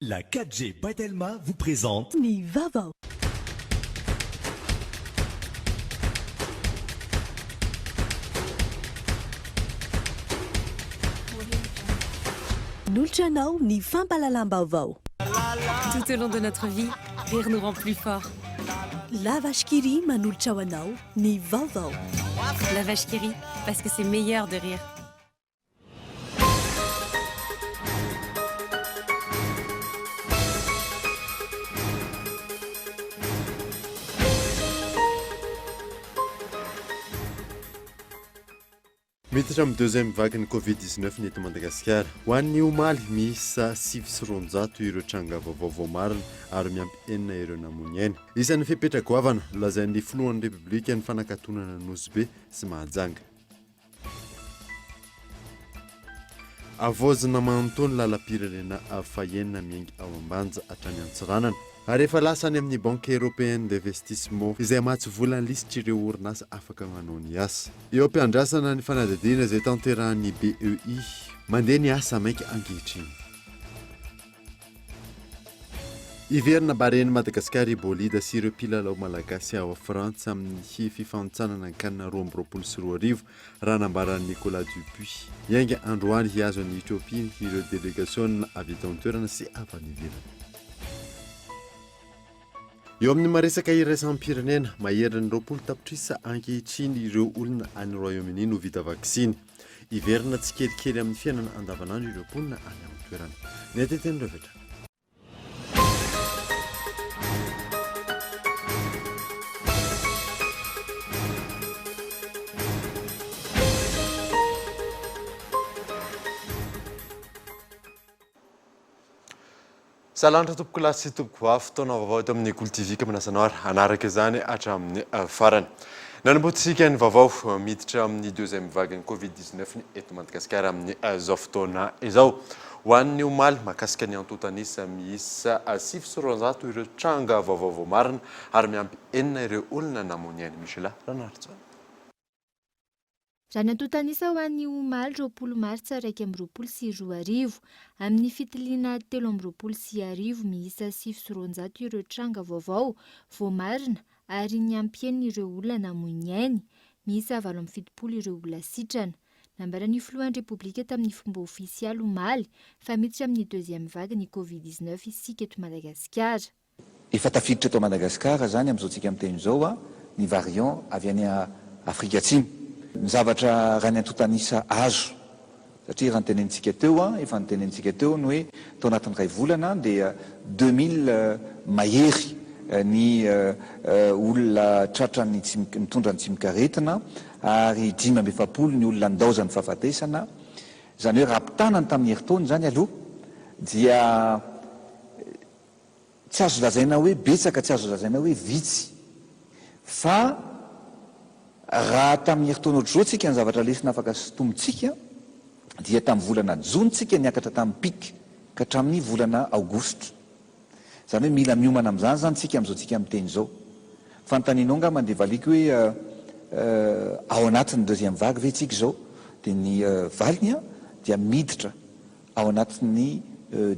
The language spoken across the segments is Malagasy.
La 4G by Telma vous présente. Ny vaovao. Manolotra anao ny fampahalalam-baovao. Tout au long de notre vie, rire nous rend plus forts. La Vache qui rit manolotra ho anao ny vaovao. La Vache qui rit, parce que c'est meilleur de rire. Miditra amin'ny deuxième vague ny Covid 19 ny eto Madagasikara. Ho an'ny omaly, miisa 209 ireo tranga vaovao voamarina ary miampy enina ireo namoy aina. Isan'ny fepetra goavana nolazain'ny filohan'ny Repoblika ny fanakatonana Nosy Be sy Mahajanga. Havaozina manontolo ny lalam-pirenena fahenina miainga ao Ambanja hatrany Antsiranana. Ary efa lasa any amin'ny Banque Européenne d'Investissement izay hamatsy vola ny lisitr'ireo orinasa afaka manao ny asa. Eo am-piandrasana ny fanadihadiana izay tanterahan'ny BEI. Mandeha ny asa maika ankehitriny. Hiverina Barean'i Madagasikara i Bolida sy ireo mpilalao malagasy ao Frantsa amin'ny fifanintsanana ny Can 2022, raha nambaran'i Nicolas Dupuis. Hiainga androany hihazo an'i Ethiopie ireo delegasiona avy eto an-toerana sy avy any ivelany. Eo amin'ny maresaka iraisam-pirenena, maherin'ny 20 tapitrisa ankehitriny ireo olona any Royaume-Uni no vita vaksiny. Hiverina tsikelikely amin'ny fiainana andavanandro ireo mponina any an-toerana. Ny atetin'ireo avy hatrany. Salanitra tompokolahy sy tompokovavy, fotoana vaovao eto amin'ny Kolo TV ka manasa anao ary hanaraka izany hatramin'ny farany. Nanombohantsika ny vaovao miditra amin'ny deuxième vague ny Covid 19 ny eto Madagasikara amin'izao fotoana izao. Ho an'ny omaly, mahakasika ny antontan'isa miisa 209 ireo tranga vaovao voamarina ary miampy enina ireo olona namoy ny ainy. Michela Ranarintson. Raha ny antontan'isa ho an'ny omaly 20 martsa 2021, amin'ny fitiliana 1023 miisa 209 ireo tranga vaovao voamarina ary niampy enina ireo olona namoy ny ainy, miisa 78 ireo olona sitrana. Nambaran'ny filohan'ny Repoblika tamin'ny fomba ofisialy omaly fa miditra amin'ny deuxième vague ny Covid 19 isika eto Madagasikara. Efa tafiditra eto Madagasikara izany amin'izao tsika miteny izao ny variant avy any Afrika Atsimo. Ny zavatra raha ny antontan'isa azo, satria raha notenenintsika teo, efa notenenintsika teo ny hoe tao anatin'ny iray volana dia 2000 mahery ny olona tratran'ny mitondra ny tsimokaretina ary 45 ny olona nidaozan'ny fahafatesana. Izany hoe raha ampitana ny tamin'ny herintaona izany aloha dia Tsy azo lazaina hoe betsaka, tsy azo lazaina hoe vitsy. Fa raha tamin'ny herintaona ohatr'izao tsika ny zavatra lesona afaka sintomintsika dia tamin'ny volana jona tsika niakatra tamin'ny pic ka hatramin'ny volana aogositra. Izany hoe mila miomana amin'izany izany tsika amin'izao tsika miteny izao. Fanontanianao angamba dia valiako hoe ao anatin'ny deuxième vague ve tsika izao? Dia ny valiny dia miditra ao anatin'ny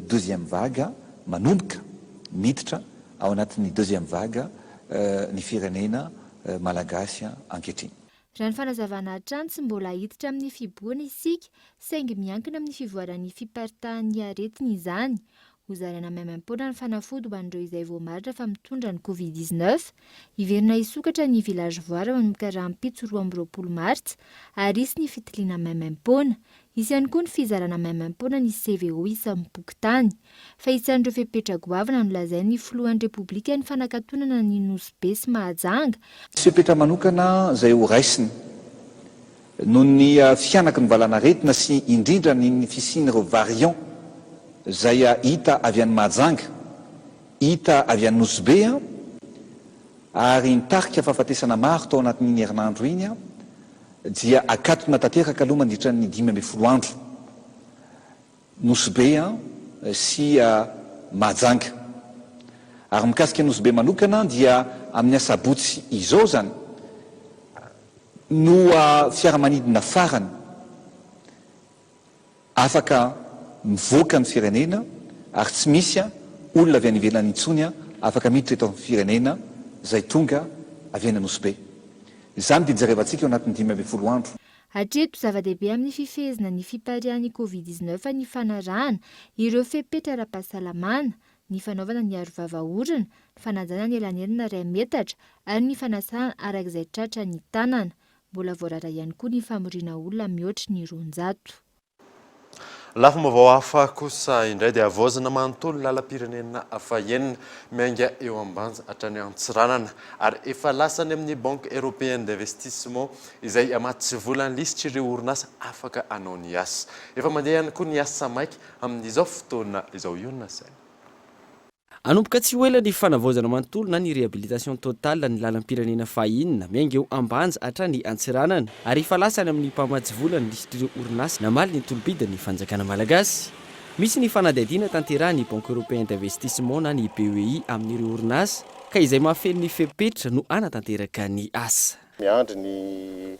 deuxième vague manomboka miditra ao anatin'ny deuxième vague ny firenena malagasy ankehitriny. Raha ny fanazavana hatrany, tsy mbola hiditra amin'ny fihibohana isika, saingy miankina amin'ny fivoaran'ny fiparitahan'ny aretina izany. Hozaraina maimaimpoana ny fanafody ho an'ireo izay voamarina fa mitondra ny Covid 19. Hiverina hisokatra ny Village Voara manomboka rahampitso 22 martsa ary hisy ny fitiliana maimaimpoana. Hisy ihany koa ny fizarana maimaimpoana ny CVO isam-pokontany. Fa isan'ireo fepetra goavana nolazain'ny filohan'ny Repoblika ny fanakatonana ny Nosy Be sy Mahajanga, Hisy fepetra manokana izay ho raisina noho ny fihanaky ny valanaretina sy indrindra ny ny fisian'ireo variants izay hita avy any Mahajanga, hita avy any Nosy Be ary nitarika fahafatesana maro tao anatin'iny herinandro iny. dia akatona tanteraka aloha mandritra ny 15 andro Nosy Be sy Mahajanga. Ary mikasika Nosy Be manokana dia amin'ny asabotsy izao izany no fiaramanidina farany afaka mivoaka ny firenena. ary tsy misy olona avy any ivelany intsony afaka miditra eto amin'ny firenena izay tonga avy any Anosibe. Izany dia jerevantsika ao anatin'ny 15 andro. Hatreto, zava-dehibe amin'ny fifehezana ny fipariahan'ny Covid 19 ny fanarahana ireo fepetra ara-pahasalamana, ny fanaovana ny arovava orona, ny fanajana ny elanelana iray metatra ary ny fanasana araka izay tratra ny tanana. Mbola voarara ihany koa ny famoriana olona mihoatry ny 200. Lafim-baovao hafa kosa indray dia havaozina manontolo ny lalam-pirenena fahenina miainga eo Ambanja hatrany Antsiranana ary efa lasa any amin'ny Banque Européenne d'Investissement izay hamatsy vola ny lisitr'ireo orinasa afaka hanao ny asa. Efa mandeha ihany koa ny asa maika amin'izao fotoana izao. Io no nasaina. Hanomboka tsy ho ela ny fanavaozana manontolo na ny réhabilitation totale ny lalam-pirenena fahenina miainga eo Ambanja hatrany Antsiranana ary efa lasa any amin'ny mpamatsy vola ny lisitr'ireo orinasa namaly ny tolo-bidin'ny fanjakana malagasy. Misy ny fanadihadiana tanterahin'ny Banque Européenne d'Investissement na ny BEI amin'ireo orinasa ka izay mahafeno ny fepetra no hanatanteraka ny asa. Miandry ny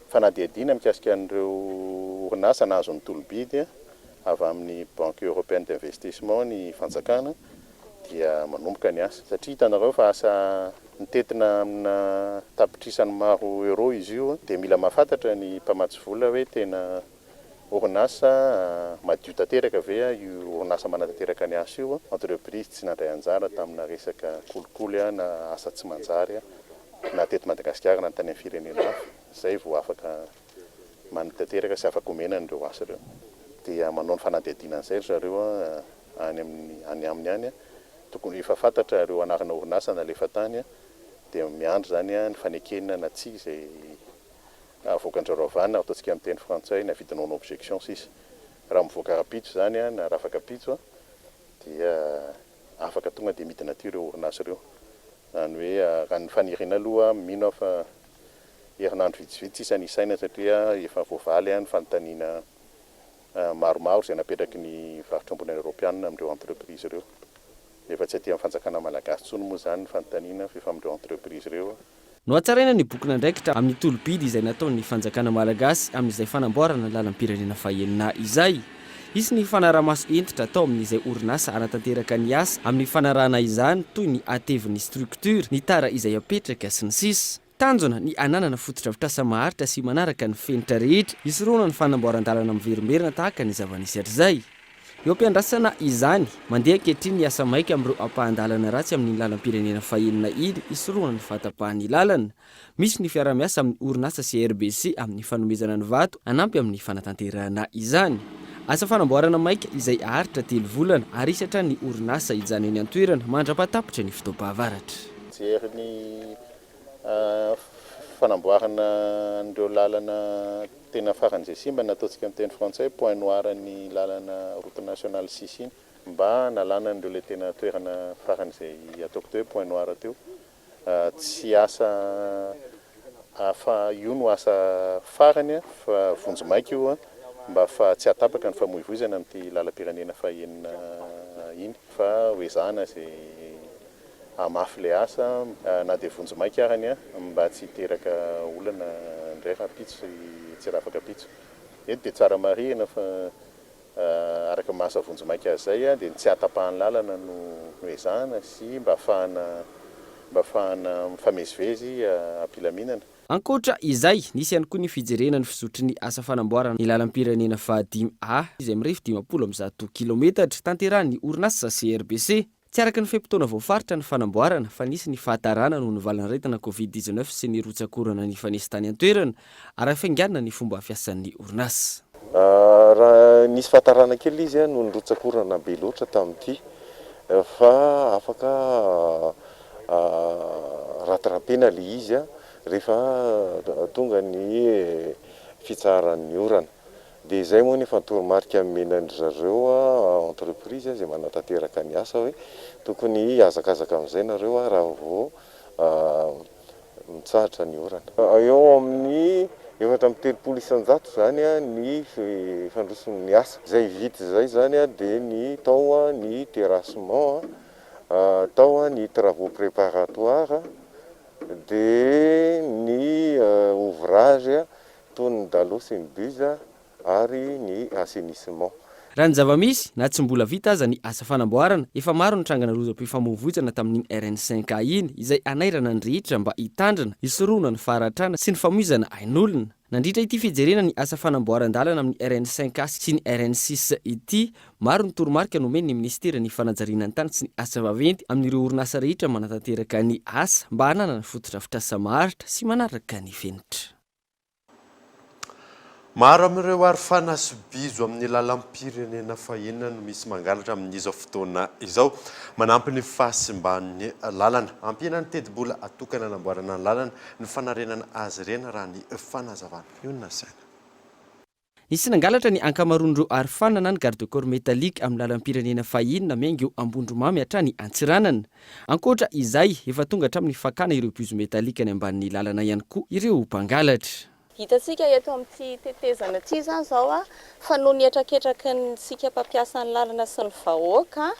fanadihadiana mikasika an'ireo orinasa nahazo ny tolo-bidy avy amin'ny Banque Européenne d'Investissement ny fanjakana dia manomboka ny asa. Satria hitanareo fa asa mitentina amina tapitrisany maro euro izy io dia mila mahafantatra ny mpamatsy vola hoe tena orinasa madio tanteraka ve io orinasa manatanteraka ny asa io, entreprise tsy nandray anjara tamina resaka kolikoly na asa tsy manjary na teto Madagasikara na tany amin'ny firenena hafa, izay vao afaka manatanteraka sy afaka omena an'ireo asa ireo. Dia manao ny fanadihadiana an'izay ry zareo any amin'ny any aminy any, tokony efa fantatra ireo anarana orinasa nalefa tany dia miandry izany ny fanekena na tsia izay avoakan-dry zareo avy any, ataontsika amin'ny teny frantsay ny avis de non objection sisa. Raha mivoaka rahampitso izany na rafakampitso dia afaka tonga dia midina aty ireo orinasa ireo. Izany hoe raha ny faniriana aloha mino aho fa herinandro vitsivitsy sisa ny isaina satria efa voavaly ny fanontaniana maromaro izay napetraky ny varotra ambony Eoropeanina amin'ireo entreprise ireo. Efa tsy aty amin'ny fanjakana malagasy intsony moa izany ny fanontaniana fa efa amin'ireo entreprise ireo. Nohatsaraina ny bokin'andraikitra amin'ny tolo-bidy izay nataon'ny fanjakana malagasy amin'izay fanamboarana ny lalam-pirenena fahenina izay. Hisy ny fanaraha-maso hentitra atao amin'izay orinasa hanatanteraka ny asa amin'ny fanarahana izany toy ny hatevin'ny structure, ny tara izay apetraka, sy ny sisa. Tanjona ny hananana fotodrafitrasa maharitra sy manaraka ny fenitra rehetra hisorohana ny fanamboaran-dalana miverimberina tahaka ny zava-nisy hatrizay. Eo am-piandrasana izany, mandeha ankehitriny ny asa maika amin'ireo ampahan-dalana ratsy amin'iny lalam-pirenena fahenina iny hisorohana ny fahatapahan'ny lalana. Misy ny fiaraha-miasa amin'ny orinasa CRBC amin'ny fanomezana ny vato hanampy amin'ny fanatanterahana izany. Asa fanamboarana maika izay haharitra telo volana ary hisy hatrany ny orinasa hijanona eny an-toerana mandra-pahatapitra ny fotoam-pahavaratra. Mijery ny Fanamboarana an'ireo lalana tena faran'izay simba na ataontsika amin'ny teny frantsay point noir ny lalana route nationale six iny mba hanalana an'ireo ilay tena toerana faran'izay ataoko teo hoe point noir teo. Tsy asa fa io no asa farany fa vonjimaika io mba fa tsy hahatapaka ny famoivoizana amin'ity lalam-pirenena fahenina iny fa ho ezahana izay Hamafy ilay asa na dia vonjimaika arany mba tsy hiteraka olana indray rahampitso sy tsy rafakampitso. Eto dia tsara marihina fa araka ny maha asa vonjimaika azy izay dia ny tsy hahatapahan'ny lalana no ezahana sy mba hahafahana mba hahafahana mifamezivezy am-pilaminana. Ankoatra izay, nisy ihany koa ny fijerena ny fizotry ny asa fanamboarana ny lalam-pirenena fahadimy A izay mirefy 150 kilometatra, tanterahin'ny orinasa CRBC. Tsy araka ny fe-potoana voafaritra ny fanamboarana fa nisy ny fahatarana noho ny valanaretina Covid 19 sy ny rotsak'orana nifanesy tany an-toerana ary hafainganina ny fomba fiasan'ny orinasa. Raha nisy fahatarana kely izy noho ny rotsak'orana be loatra tamin'ity fa afaka rattrapena ilay izy rehefa tonga ny fitsaharan'ny orana. Dia izay moa nefa ny toromarika nomena an-dry zareo entreprise izay manatanteraka ny asa hoe tokony hihazakazaka amin'izay nareo raha vao mitsahatra ny orana. Eo amin'ny 34% izany ny fandroson'ny asa. Izay vita izay izany dia ny tao ny terrassement, tao ny travaux préparatoires, dia ny ouvrage toy ny dalot sy ny buse ary ny assainissement. Raha ny zava-misy, na tsy mbola vita aza ny asa fanamboarana, efa maro ny trangana lozam-pifamoivoizana tamin'iny RN 5 A iny, izay hanairana ny rehetra mba hitandrina, hisorohana ny faharatrana sy ny famoizana ain'olona. Nandritra ity fijerena ny asa fanamboaran-dalana amin'ny RN 5 A sy ny RN 6 ity, maro ny toromarika nomen'ny minisiteran'ny fanajariana ny tany sy ny asa vaventy amin'ireo orinasa rehetra manatanteraka ny asa mba hananana fotodrafitrasa maharitra sy manaraka ny fenitra. Maro amin'ireo arofana sy bizo amin'ny lalam-pirenena fahenina no misy mangalatra amin'izao fotoana izao. Manampy ny fahasimban'ny lalana. Ampiana ny tetibola atokana hanamboarana ny lalana ny fanarenana azy ireny raha ny fanazavana. Io no nasaina. Nisy nangalatra ny ankamaroan'ireo arofana na ny garde corps métallique amin'ny lalam-pirenena fahenina miainga eo Ambondromamy hatrany Antsiranana. Ankoatra izay, efa tonga hatramin'ny fakana ireo bizo métallique any ambanin'ny lalana ihany koa ireo mpangalatra. Hitantsika eto amin'ity tetezana ity izany izao fa noho ny hetraketraky ny tsika mpampiasa ny lalana sy ny vahoaka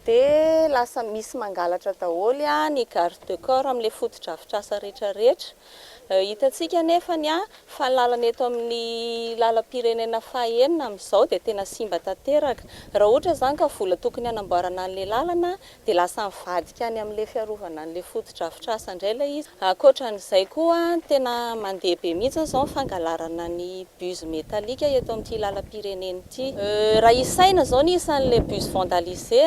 dia lasa misy mangalatra daholo ny garde de corps amin'ilay fotodrafitrasa rehetra rehetra. Hitantsika anefany fa ny lalana eto amin'ny lalam-pirenena faha enina amin'izao dia tena simba tanteraka. Raha ohatra izany ka vola tokony hanamboarana an'ilay lalana dia lasa mivadika any amin'ilay fiarovana an'ilay fotodrafitrasa indray ilay izy. Ankoatran'izay koa, tena mandeha be mihitsy izao ny fangalarana ny buse métallique eto amin'ity lalam-pirenena ity. Raha isaina izao ny isan'ilay buse vandalisé,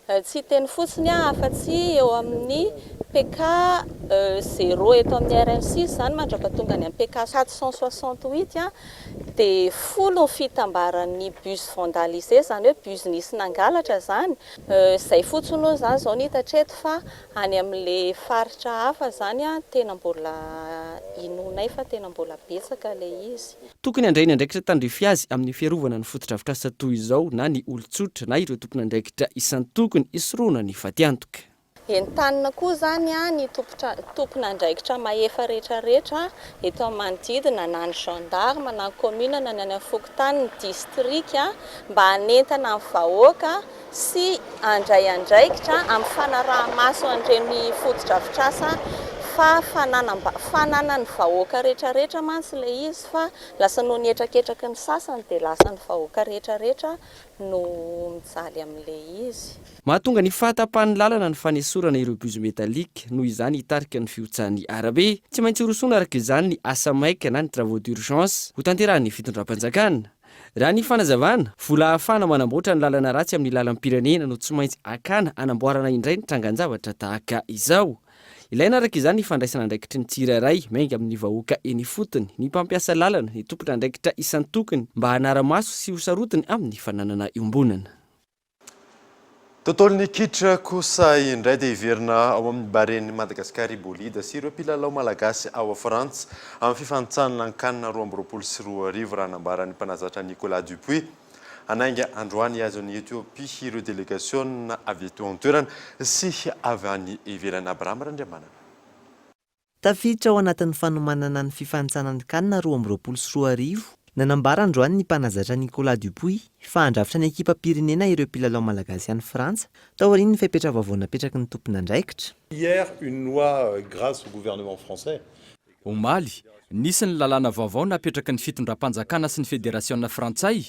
tsy hiteny fotsiny aho afa-tsy eo amin'ny PK zéro eto amin'ny RN six izany mandrapatonga any amin'ny PK 468 dia folo ny fitambaran'ny buse vandalisé, izany hoe buse nisy nangalatra izany. Izay fotsiny aloha izany izao no hita hatreto fa any amin'ilay faritra hafa izany tena mbola inoanay fa tena mbola betsaka ilay izy. Tokony handray ny andraikitra tandrify azy amin'ny fiarovana ny fotodrafitrasa toy izao na ny olon-tsotra na ireo tompon'andraikitra isan-tokony hisorohana ny fatiantoka. Entanina koa izany ny tompon'andraikitra mahefa rehetrarehetra eto amin'ny manodidina na ny gendarme na ny commune na ny any amin'ny fokontany, ny distrika mba hanentana ny vahoaka sy handray andraikitra amin'ny fanaraha-maso an'ireny fotodrafitrasa fa fananan'ny vahoaka rehetrarehetra mantsy ilay izy fa lasa noho ny hetraketraky ny sasany dia lasa ny vahoaka rehetrarehetra no mijaly amin'ilay izy. Mahatonga ny fahatapahan'ny lalana ny fanesorana ireo buse métallique, noho izany hitarika ny fihotsahan'ny arabe. Tsy maintsy horosoana araka izany ny asa maika na ny travaux d'urgence hotanterahin'ny fitondram-panjakana. Raha ny fanazavana, vola ahafahana manamboatra ny lalana ratsy amin'ny lalam-pirenena no tsy maintsy hakana hanamboarana indray ny trangan-javatra tahaka izao. Ilaina araka izany ny fandraisana andraikitry ny tsirairay, miainga amin'ny vahoaka eny ifotony, ny mpampiasa lalana, ny tompon'andraikitra isan-tokony mba hanara-maso sy ho sarotiny amin'ny fananana iombonana. Tontolon'ny kitra kosa indray dia hiverina ao amin'ny Baren'i Madagasikara i Bolida sy ireo mpilalao malagasy ao Frantsa amin'ny fifanintsanana ny Can 2022 raha nambaran'ny mpanazatra Nicolas Dupuis. Hanainga androany hihazo an'i Ethiopie ireo delegasiona avy eto an-toerana sy avy any ivelany. Abraham Randriamanana. Tafiditra ao anatin'ny fanomanana ny fifanintsanana Can 2022, nanambara androany ny mpanazatra Nicolas Dupuis fa handrafitra ny ekipam-pirenena ireo mpilalao malagasy any Frantsa, taorian'ny fepetra vaovao napetraky ny tompon'andraikitra. Hier, une loi grâce au gouvernement français. Omaly, nisy ny lalàna vaovao napetraky ny fitondram-panjakana sy ny federasiona frantsay,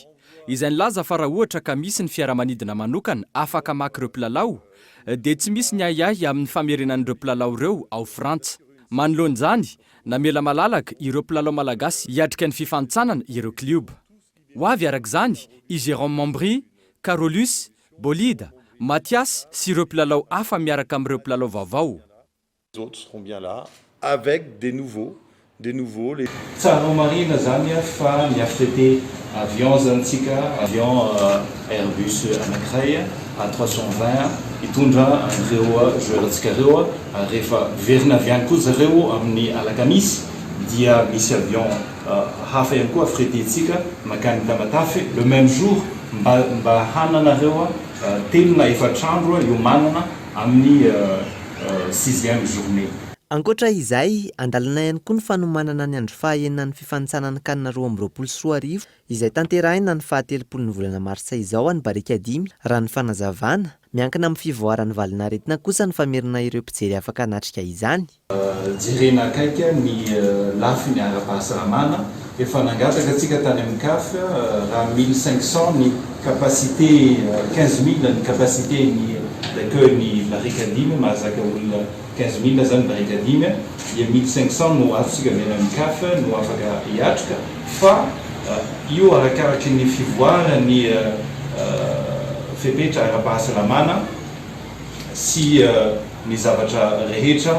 izay nilaza fa raha ohatra ka misy ny fiaramanidina manokana afaka maka ireo mpilalao, dia tsy misy ny ahiahy amin'ny famerenan'ireo mpilalao ireo ao Frantsa. Manoloana izany, namela malalaka ireo mpilalao malagasy hiatrika ny fifanintsanana ireo klioba. Ho avy araka izany i Jérôme Mombry, Carolus, Bolida, Mathias sy ireo mpilalao hafa miaraka amin'ireo mpilalao vaovao. Les autres seront bien là avec des nouveaux, des nouveaux, les. Tsara ho marihina zany fa mi-affréter avion zany tsika, avion Airbus anakiray A 320 hitondra an'ireo joueurs ntsika ireo ary rehefa miverina avy any koa zareo amin'ny alakamisy dia misy avion hafa ihany koa affréter-tsika mankany Tamatave le même jour mba mba hananareo telo na efatra andro hiomanana amin'ny sixième journée. Ankoatra izay, andalana ihany koa ny fanomanana ny andro faha-enina ny fifanintsanana Can 2022, izay tanterahina ny fahatelopolo ny volana martsa izao any Barikadimy, raha ny fanazavana. Miankina amin'ny fivoaran'ny valin'aretina kosa ny famerina ireo mpijery afaka hanatrika izany. Jerena akaiky ny lafiny ara-pahasalamana. Efa nangataka antsika tany amin'ny caf raha 1500 ny capacité, 15000 ny capacité ny d'accueil ny Barikadimy, mahazaka olona 15000 zany Barikadimy dia 1500 no azontsika avy any amin'ny caf no afaka hiatrika fa io arakaraky ny fivoaran'ny fepetra ara-pahasalamana sy ny zavatra rehetra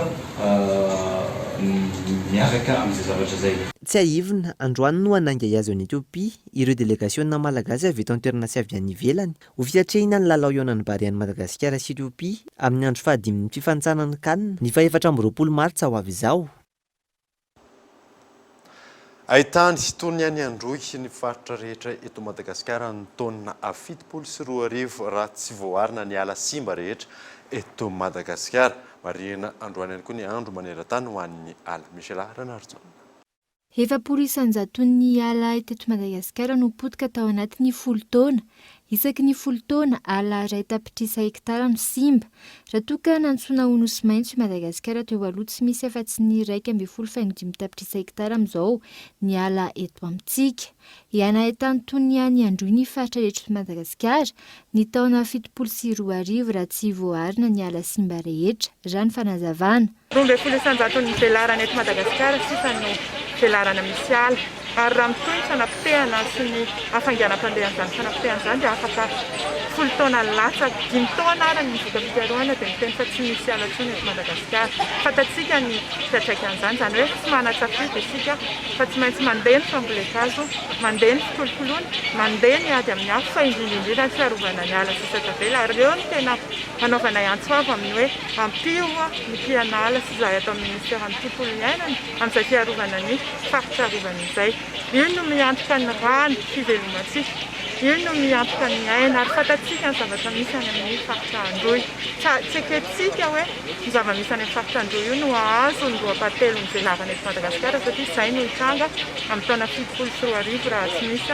miaraka amin'izay zavatra izay. Tsiahivina, androany no hanainga hihazo an'i Etiopia ireo delegasionina malagasy avy eto an-toerana sy avy any ivelany ho fiatrehina ny lalao hihaonan'ny Barean'i Madagasikara sy Etiopia amin'ny andro fahadimin'ny fifanintsanana Can, ny fahefatra 24 martsa ho avy izao. Ahitany toy ny any Androy ny faritra rehetra eto Madagasikara ny taona 2070 raha tsy voaarina ny ala simba rehetra eto Madagasikara. Marihina androany ihany koa ny andro maneran-tany ho an'ny ala. Michela Ranarijaona. 40 isan-jaton'ny ala teto Madagasikara no potika tao anatin'ny folo taona. Isaky ny folo taona, ala iray tapitrisa hektara no simba. Raha toa ka nantsoina ho Nosy Maitso i Madagasikara teo aloha, tsy misy afa-tsy ny 11 faingo dimy tapitrisa hektara amin'izao ny ala eto amintsika. Hiaina haitany toy ny any Androy ny faritra rehetra eto Madagasikara ny taona 2070 raha tsy voaarina ny ala simba rehetra, raha ny fanazavana. 12 isan-jaton'ny velarana eto Madagasikara sisa no velarana misy ala. Ary raha mitohy ny fanapotehana sy ny hafainganam-pandehan'izany fanapotehana izany dia afaka folo taona latsaka, dimy taona ary ny voka-pikarohana dia miteny fa tsy misy ala intsony eto Madagasikara. Fantatsika ny fiantraikan'izany, izany hoe tsy manan-tsafidy isika fa tsy maintsy mandeha ny fambolen-kazo, mandeha ny fikolokoloana, mandeha ny ady amin'ny afo fa indrindra indrindra ny fiarovana ny ala sisa tavela ary ireo no tena Hanaovanay antso avo amin'ny hoe ampio ny mpianala sy izahay ato amin'ny Ministeran'ny Tontolo Iainana amin'izay fiarovana ny faritra arovana izay. Io no miantoka ny rano fivelomantsika, io no miantoka ny aina ary fantatsika ny zavatra misy any amin'ny faritra Androy. Tsy ekentsika hoe ny zava-misy any amin'ny faritra Androy io no hahazo ny roa-pahatelon'ny velarana eto Madagasikara satria izay no hitranga amin'ny taona 2070 raha tsy misy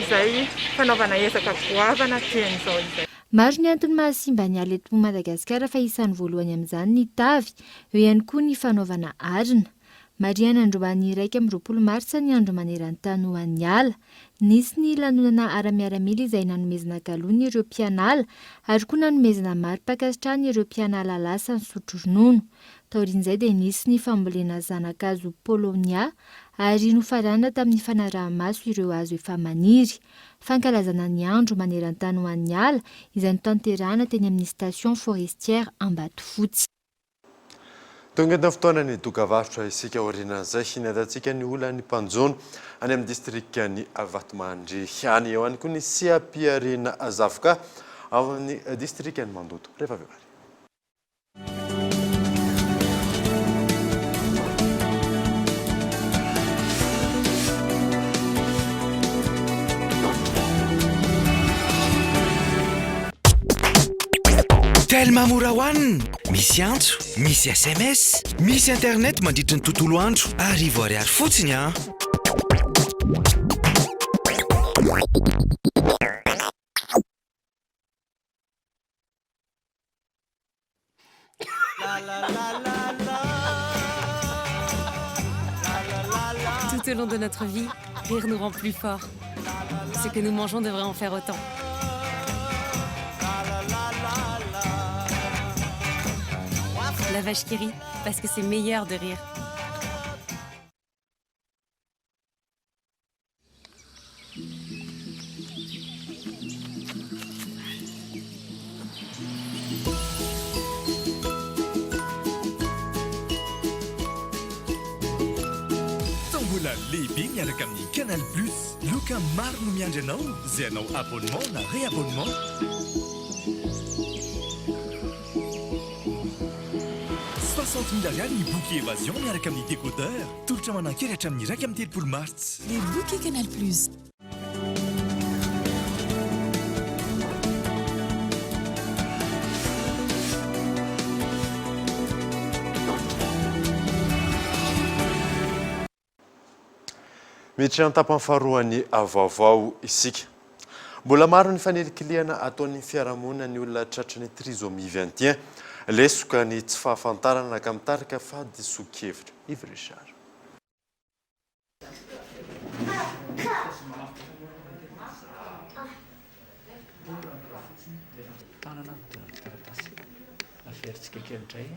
izay fanaovana ezaka goavana dieny izao izay. Maro ny antony mahasimba ny ala eto Madagasikara fa isan'ny voalohany amin'izany ny tavy, eo ihany koa ny fanaovana arina. Marihana androany 21 martsa ny andro maneran-tany ho an'ny ala. Nisy ny lanonana ara-miaramila izay nanomezana galona ireo mpianala ary koa nanomezana mari-pankasitrahana ireo mpianala lasa nisotro ronono. Taorian'izay dia nisy ny fambolena zana-kazo Paulownia ary nofaranana tamin'ny fanaraha-maso ireo hazo efa maniry. Fankalazana ny andro maneran-tany ho an'ny ala izay notanterahana teny amin'ny station forestière Ambatofotsy. Tonga eto fotoanan'ny dokavarotra isika aorianan'izay niadantsika ny olan'ny mpanjono any amin'ny distrikan'i Vatomandry any. Eo ihany koa ny seha-pihariana zavoka ao amin'ny distrikan'i Mandoto. Rehefa avy eo ary. Telma mora hohanina, misy antso, misy sms, misy internet mandritry ny tontolo andro, 1000 ariary fotsiny an! Tout au long de notre vie, rire nous rend plus forts. Ce que nous mangeons devrait en faire autant. La vache qui rit, parce que c'est meilleur de rire. Tombola lehibe miaraka amin'ny Canal Plus. Loka maro no miandry anao izay hanao abonnement na réabonnement. 60 000 ariary ny bouquet évasion miaraka amin'ny décodeur. Tolotra manan-kery hatramin'ny 31 martsa. Les bouquets Canal Plus. Miditra an-tapany faharoan'ny vaovao isika. Mbola maro ny fanilikilihana ataon'ny fiarahamonina ny olona tratry ny trisomie 21. Lesoka ny tsy fahafantarana ka mitarika fahadisoan-kevitra. Yves Richard. Tanana midona ny taratasy. Averintsika kely indray.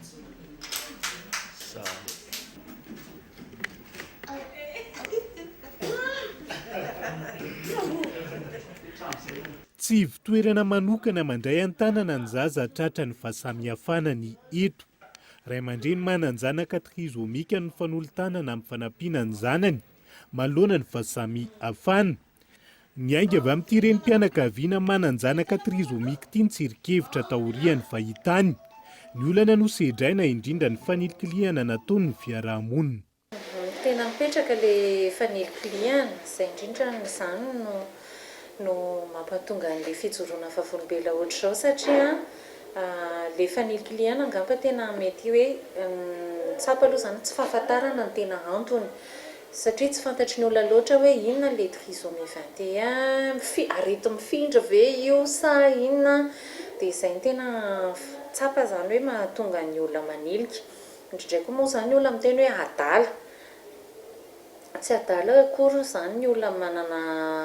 Zao. Tsy ivon-toerana manokana mandray an-tanana ny zaza tratran'ny fahasamihafana ny eto. Ray aman-dreny manan-janaka trisomique no mifanolo-tanana amin'ny fanampiana ny zanany manoloana ny fahasamihafana. Niainga avy amin'ity renim-pianakaviana manan-janaka trisomique ity ny tsirinkevitra taorian'ny fahitany ny olana nosedraina, indrindra ny fanilikilihana nataon'ny fiarahamonina. Tena mipetraka ilay fanilikilihana, izay indrindra izany no no mampatonga an'ilay fijoroana vavolombelona ohatr'izao satria ilay fanilikilihana angamba tena mety hoe tsapa aloha izany tsy fahafantarana ny tena antony. Satria tsy fantatry ny olona loatra hoe inona ilay trisomie 21, mifi- areti-mifindra ve io sa inona, dia izay no tena tsapa izany hoe mahatonga ny olona manilika. Indraindray koa moa izany ny olona miteny hoe adala. Tsy adala akory izany ny olona manana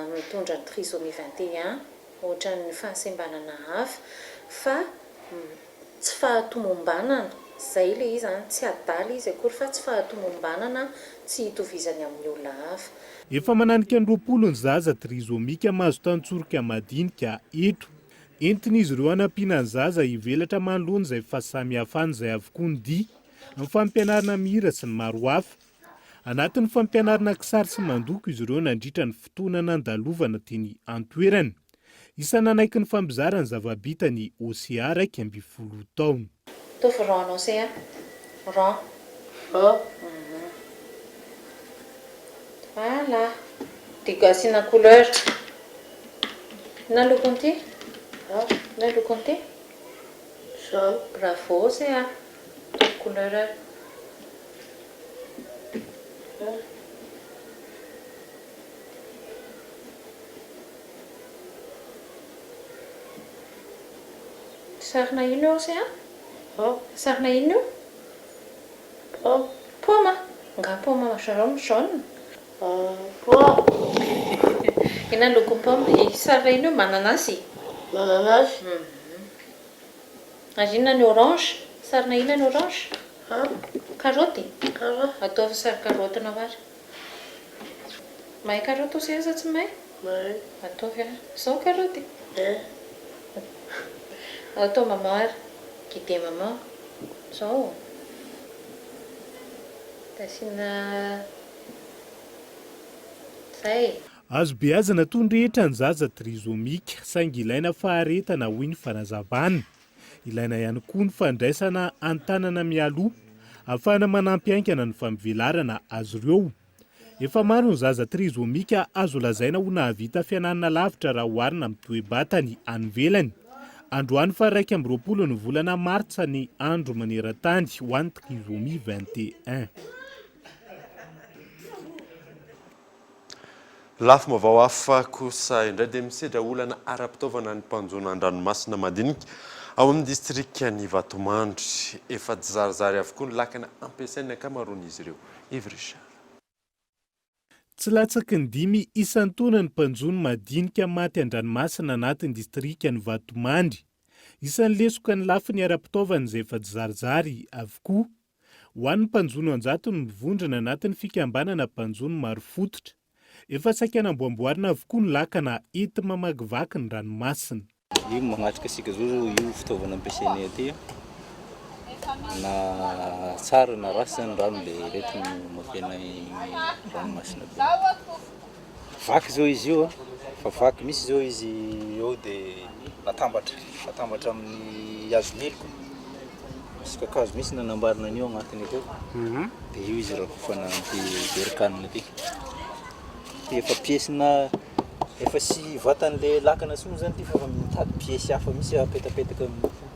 mitondra ny trisomie 21 ohatran'ny fahasembanana hafa fa Tsy fahatomombanana, izay ilay izy an, tsy adala izy akory fa tsy fahatomombanana tsy itovizany amin'ny olona hafa. Efa mananika ny 20 ny zaza trizomika mahazo tantsoroka madinika eto. Entin'izy ireo hanampiana ny zaza hivelatra manoloana izay fahasamihafana izay avokoa ny dihy, ny fampianarana mihira sy ny maro hafa. Anatin'ny fampianarana kisary sy mandoko izy ireo nandritra ny fotoana nandalovana teny an-toerana. Isan'ny nanaiky ny fampizara ny zava-bita ny OCA 11 taona. Ataovy rond anao a. Rond. Rond. Voilà. Dia asiana couleur. Inona ny lokon'ity? Inona ny lokon'ity? Jaune. Bravo CA. Ataovy couleur ary. Sarina inona io ose a? Sarina inona io? Paoma. Paoma? Angaha paoma jaune? Jaune? Paoma. Inona ny lokon'ny paoma? Sarina inona io? Mananasy? Mananasy. Ary inona ny orange? Sarina inona ny orange? Karaoty? Ataovy sary karaotinao ary. Mahay karaoty ose sa tsy mahay? Mahay. Ataovy ary. Izao karaoty? Eh. Atao maman ary. Guider maman. Izao. Dia asiana izay. Azo beazina toy ny rehetra ny zaza trisomique, saingy ilaina faharetana hoy ny fanazavana. Ilaina ihany koa ny fandraisana an-tanana mialoha, ahafahana manampy haingana ny fampivelarana azy ireo. Efa maro ny zaza trisomique azo lazaina ho nahavita fianarana lavitra raha oharina amin'ny toe-batany any ivelany. Androany faha 21 ny volana martsa ny andro maneran-tany ho an'ny trisomie 21. Lafim-baovao hafa kosa indray dia misedra olana ara-pitaovana ny mpanjono an-dranomasina madinika ao amin'ny distrikan'i Vatomandry. Efa tsizarizary avokoa ny lakana ampiasain'ny ankamaroan'izy ireo. Yves Richard. Tsy latsaky ny dimy isan-taona ny mpanjono madinika maty an-dranomasina anatin'ny distrikan'i Vatomandry. Isan'ny lesoka ny lafiny ara-pitaovana izay efa tsizarizary avokoa. Ho an'ny mpanjono an-jatony mivondrona anatin'ny fikambanana mpanjono Marofototra. Efa saika namboamboarina avokoa ny lakana enti-mamakivaky ny ranomasina. Io magnatrika asika zao zao io fitaovana ampiasainay aty na tsara na ratsy zany rano le ireto no mampiaina igny ranomasina be. Vaky zao izy io fa vaky misy zao izy eo de natambatra natambatra amin'ny hazo meloka misy kakazo misy nanambarina an'io agnatiny akao de io izy rakofana amty jerrican ty ty efa pièce-na efa sy vatan'le lakana tsony zany ty fa efa mitady pièce hafa mihitsy apetapetaka amin'io foana.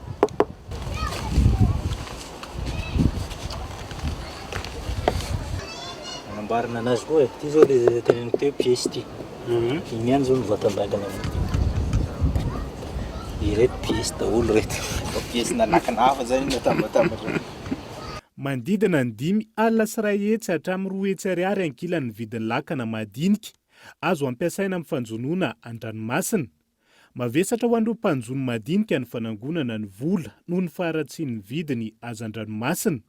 Anamboarana anazy koa e, ty zao le teneniko teo pièce ty, iny ihany zao no vatan-dakana amin'ity, ireto pièce daholo ireto, efa pièce na lakana hafa zany iny atambatambatra. Manodidina ny 501 hatramin'ny 200 ariary ankilan'ny vidin'ny lakana madinika azo ampiasaina amin'ny fanjonoana an-dranomasina. Mavesatra ho an'ireo mpanjono madinika ny fanangonana ny vola noho ny faharatsian'ny vidiny hazandranomasina.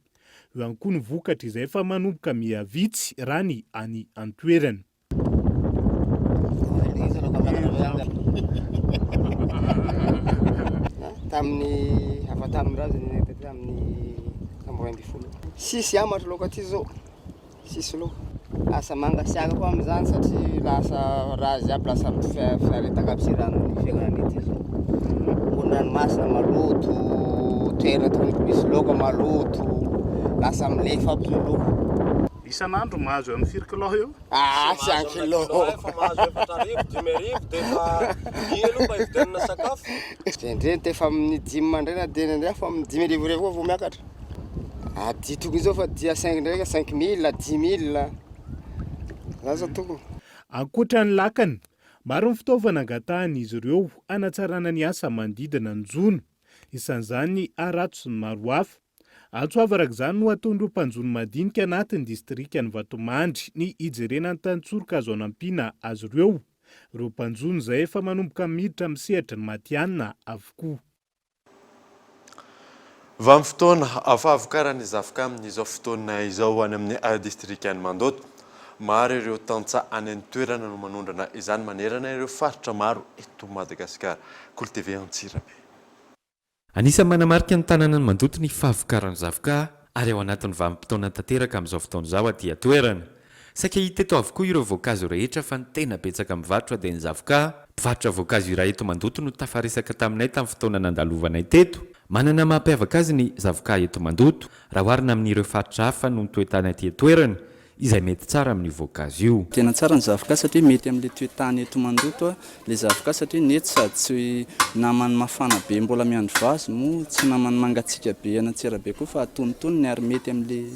Eo ihany koa ny vokatra izay efa manomboka miha-vitsy raha ny any an-toerana. Tamin'ny hafa tamin'ny razana taty amin'ny 12. Sisy amatry laoka aty zao. Tsisy loha. Lasa mangasiaka koa amizany satria lasa raha jiaby lasa fiaretaka aby sy rano ny fiainana aty zao. Ambony ranomasina maloto, toerana tokony misy laoka maloto, lasa milefa aby zao laoka. Isan'andro mahazo eo amin'ny firy kilao eo? Ah, cinq kilo. Efa mahazo 4000, 5000 dia efa iny aloha mba hividianana sakafo. Indraindray efa amin'ny dimy mandraina dia indraindray efa amin'ny 55 koa vao miakatra. Aty tokony zao fa dia cinq ndraika 5000, 10000. Zany zao tokony. Ankoatra ny lakana, maro ny fitaovana angatahan'izy ireo hanatsarana ny asa manodidina ny jono. Isan'izany ny harato sy ny maro hafa. Antso avo araka izany no ataon'ireo mpanjono madinika anatin'ny distrikan'i Vatomandry ny hijerena ny tantsoroka azo anampiana azy ireo. Ireo mpanjono izay efa manomboka miditra amin'ny sehatry ny matihanina avokoa. Vanim-potoana fahavokaran'ny zavoka amin'izao fotoana izao any amin'ny distrikan'i Mandoto. Maro ireo tantsaha any an-toerana no manondrana izany manerana ireo faritra maro eto Madagasikara. Kolo TV Antsirabe. Anisan'ny manamarika ny tanànan'i Mandoto ny fahavokaran'ny zavoka ary ao anatin'ny vanim-potoana tanteraka amin'izao fotoana izao aty an-toerana. Saika hita eto avokoa ireo voankazo rehetra fa ny tena betsaka mivarotra dia ny zavoka. Mpivarotra voankazo iray eto Mandoto no tafaresaka taminay tamin'ny fotoana nandalovanay teto. Manana mampiavaka azy ny zavoka eto Mandoto raha oharina amin'ireo faritra hafa noho ny toe-tany aty an-toerana izay mety tsara amin'io voankazo io. Tena tsara ny zavoka satria mety amin'ilay toe-tany eto Mandoto ilay zavoka satria ny eto sady tsy naman'ny mafana be mbola miandry vazy moa tsy naman'ny mangatsiaka be any Antsirabe koa fa antonontonony ary mety amin'ilay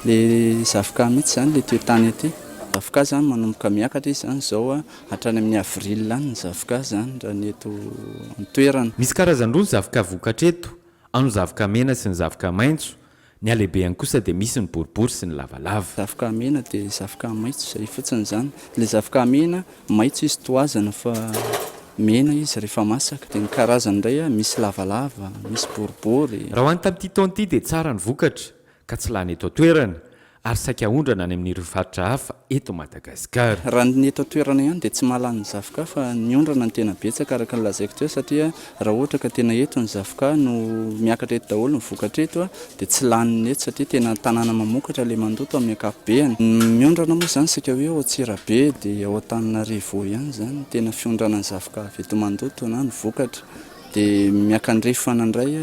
ilay zavoka mihitsy izany ilay toe-tany aty. Zavoka izany manomboka miakatra izy izany izao hatrany amin'ny avril any ny zavoka izany raha ny eto an-toerana. Misy karazany roa ny zavoka vokatra eto, ao ny zavoka mena sy ny zavoka maitso, Ny halehibehany kosa dia misy ny boribory sy ny lavalava. Zavoka mena dia zavoka maitso izay fotsiny izany. Ilay zavoka mena, maitso izy tohazana fa mena izy rehefa masaka. Dia ny karazany indray misy lavalava, misy boribory. Raha ho an'ny tamin'ity taona ity dia tsara ny vokatra ka tsy lany eto an-toerana ary saika aondrana any amin'ireo faritra hafa eto Madagasikara. Raha ny eto an-toerana ihany dia tsy mahalany ny zavoka fa ny ondrana no tena betsaka araka ny lazaiko teo satria raha ohatra ka tena eto ny zavoka no miakatra eto daholo ny vokatra eto dia tsy lanin'ny eto satria tena tanàna mamokatra ilay mandoto amin'ny ankapobeany. Ny miondrana moa izany saika hoe ao Antsirabe dia ao Antananarivo eo ihany izany no tena fiondrana ny zavoka avy eto Mandoto na ny vokatra dia miakandrefana indray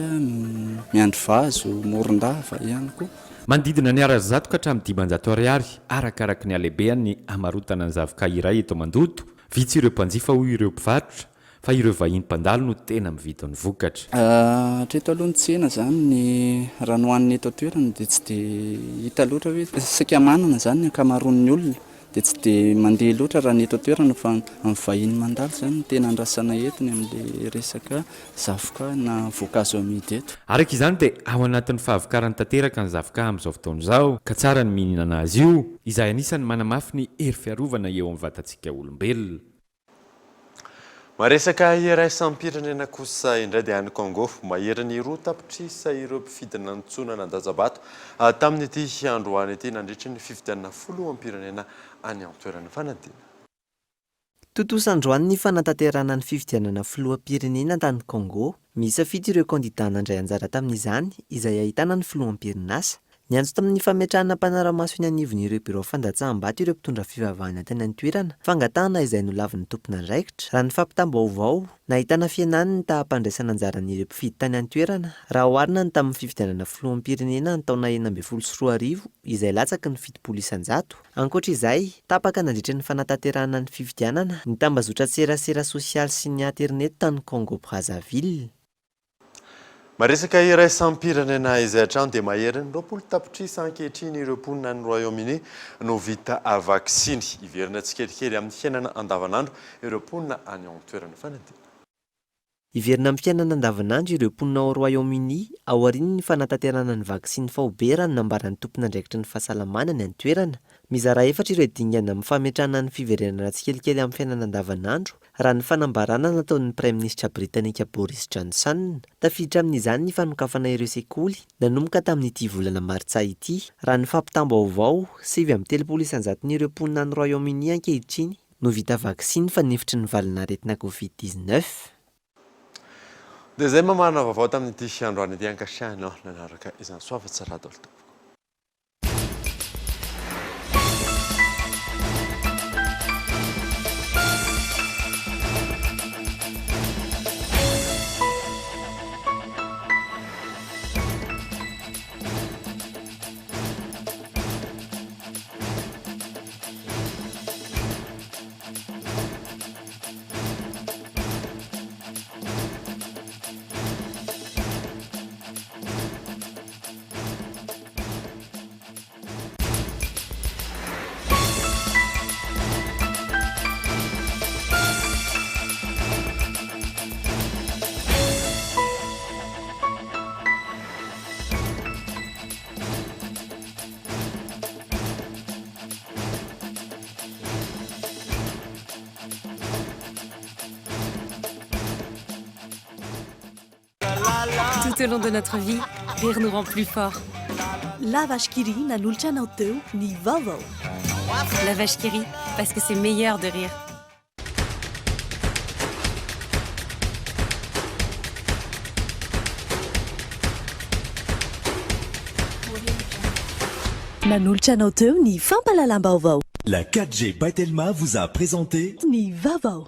Miandrivazo, Morondava ihany koa. Manodidina ny 100 ka hatramin'ny 500 ariary arakaraky ny halehibehany ny hamarotana ny zavoka iray eto Mandoto. Vitsy ireo mpanjifa hoy ireo mpivarotra fa ireo vahiny mpandalo no tena mividy ny vokatra. Hatreto aloha ny tsena izany ny raha ny hohanina eto an-toerana dia tsy dia hita loatra hoe saika manana izany ny ankamaroan'ny olona dia tsy dia mandeha loatra raha ny eto an-toerana fa ny vahiny mandalo izany no tena andrasana eto ny amin'ilay resaka zavoka na voankazo amidy eto. Araka izany dia ao anatin'ny fahavokarany tanteraka ny zavoka amin'izao fotoana izao ka tsara ny mihinana azy io, izay anisan'ny manamafy ny hery fiarovana eo amin'ny vatantsika olombelona. Maresaka iraisam-pirenena kosa indray dia any Congo, maherin'ny 2 tapitrisa ireo mpifidy nantsoina nandatsa-bato tamin'ity androany ity nandritry ny fifidianana filoham-pirenena any an-toerana. Fanadina. Tontosa androany ny fanatanterahana ny fifidianana filoham-pirenena tany Congo. Miisa fito ireo kandidà nandray anjara tamin'izany, izay ahitana ny filoham-pirinasa. Niantso tamin'ny fametrahana mpanara-maso eny anivon'ireo birao fandatsaham-bato ireo mpitondra fivavahana tany an-toerana, fangatahana izay nolavin'ny tompon'andraikitra. Raha ny fampitam-baovao, nahitana fihenany ny taham-pandraisana anjaran'ireo mpifidy tany an-toerana, raha oharina ny tamin'ny fifidianana filoham-pirenena ny taona 2016 izay latsaky ny 70%. Ankoatra izay, tapaka nandritra ny fanatanterahana ny fifidianana, ny tambazotran-tserasera sosialy sy ny aterineto tany Congo Brazzaville. Maresaka iraisam-pirenena izay hatrany dia maherin'ny 20 tapitrisa ankehitriny ireo mponina any Royaume-Uni no vita vaksiny. Hiverina tsikelikely amin'ny fiainana andavanandro ireo mponina any an-toerana. Fanadina. Hiverina amin'ny fiainana andavanandro ireo mponina ao Royaume-Uni aorian'ny fanatanterahana ny vaksiny faobe raha ny nambaran'ny tompon'andraikitry ny fahasalamana any an-toerana. Mizara efatra ireo dingana amin'ny fametrahana ny fiverenana tsikelikely amin'ny fiainana andavanandro, raha ny fanambarana nataon'ny Praiminisitra Britanika Boris Johnson. Tafiditra amin'izany ny fanokafana ireo sekoly, nanomboka tamin'ity volana martsa ity. Raha ny fampitam-baovao, 39 isan-jaton'ireo mponina any Royaume-Uni ankehitriny no vita vaksiny fanefitry ny valin'aretina Covid 19. Dia izay mamarana vaovao tamin'ity androany ity ankasiahinao nanaraka izany soava tsara daholo tompoko. Tout au long de notre vie, rire nous rend plus forts. La Vache qui rit nanolotra anao teo ny vaovao. La Vache qui rit, parce que c'est meilleur de rire. Nanolotra anao teo ny fampahalalam-baovao. La 4G by Telma vous a présenté Ny vaovao.